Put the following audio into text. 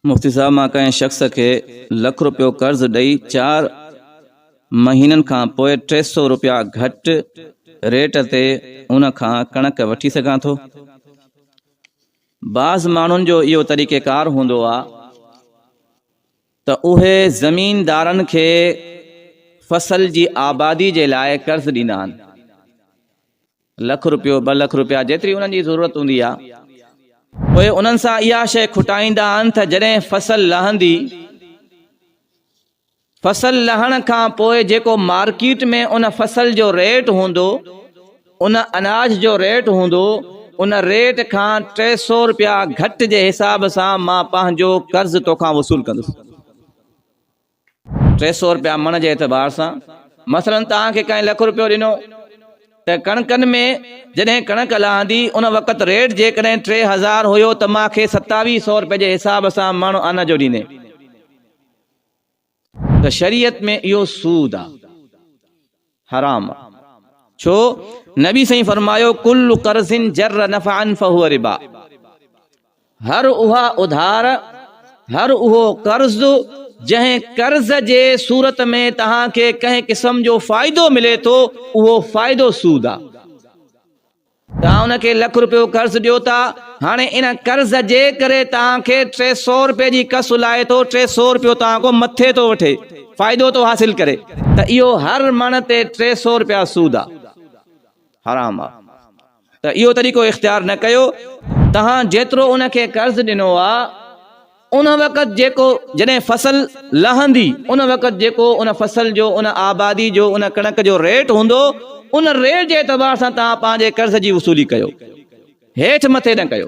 مفتي صاحب مان ڪنهن شخص کي لک روپيو قرض ڏئي چار مهينن کان پوء 300 روپيا گهٽ ريٽ تي ان کان ڪڻڪ وٺي سگهان ٿو؟ بعض ماڻهن جو اهو طريقيڪار هوندو آ ته اهي زميندارن کي فصل جي آبادي جي لاء قرض ڏيندا آهن. لک روپيو، ٻه لک روپيا جيتري انهن جي ضرورت هوندي آ. پوء انهن سان اها شيء کٽائيندا آهن ته جڏهن فصل لهندي، فصل لهڻ کان پوء جيڪو مارڪيٽ ۾ ان فصل جو ريٽ هوندو، ان اناج جو ريٽ هوندو، ان ريٽ کان 300 روپيا گهٽ جي حساب سان مان پنهنجو قرض توکان وصول ڪندس. 300 روپيا مڻ جي اعتبار سان مثلاً توهان کي ڪنهن لک روپيو ڏنو ته ڪڻڪن ۾ جڏهن ڪڻڪ لهندي ان وقت ريٽ جيڪڏهن 3000 هيو ته مان کي 2700 روپئي جي حساب سان مڻ ان جو ڏيندين ته شريعت ۾ اهو سود آ، حرام آ. ڇو؟ نبي سائين فرمايو ڪل قرض جر نفعا فهو ربا، هر اها اڌار، هر اهو قرض جنهن قرض جي صورت ۾ توهان کي ڪنهن قسم جو فائدو ملي ٿو اهو فائدو سود آ. توهان ان کي لک روپيو قرض ڏيو ٿا، هاڻي ان قرض جي ڪري توهان کي 300 روپئي جي ڪس لائي ٿو، 300 روپيو توهان کان مٿي ٿو وٺي، فائدو ٿو حاصل ڪري ته اهو هر مڻ تي 300 روپيا سود آ، حرام آ. ته اهو طريقو اختيار نه ڪيو. توهان جيترو ان کي قرض ڏنو آ، ان وقت جيڪو جڏهن فصل لهندي ان وقت جيڪو ان فصل جو ان آبادي جو ان ڪڻڪ جو ريٽ هوندو ان ريٽ جي اعتبار سان توهان پنهنجي قرض جي وصولي ڪيو، هيٺ مٿي نه ڪيو.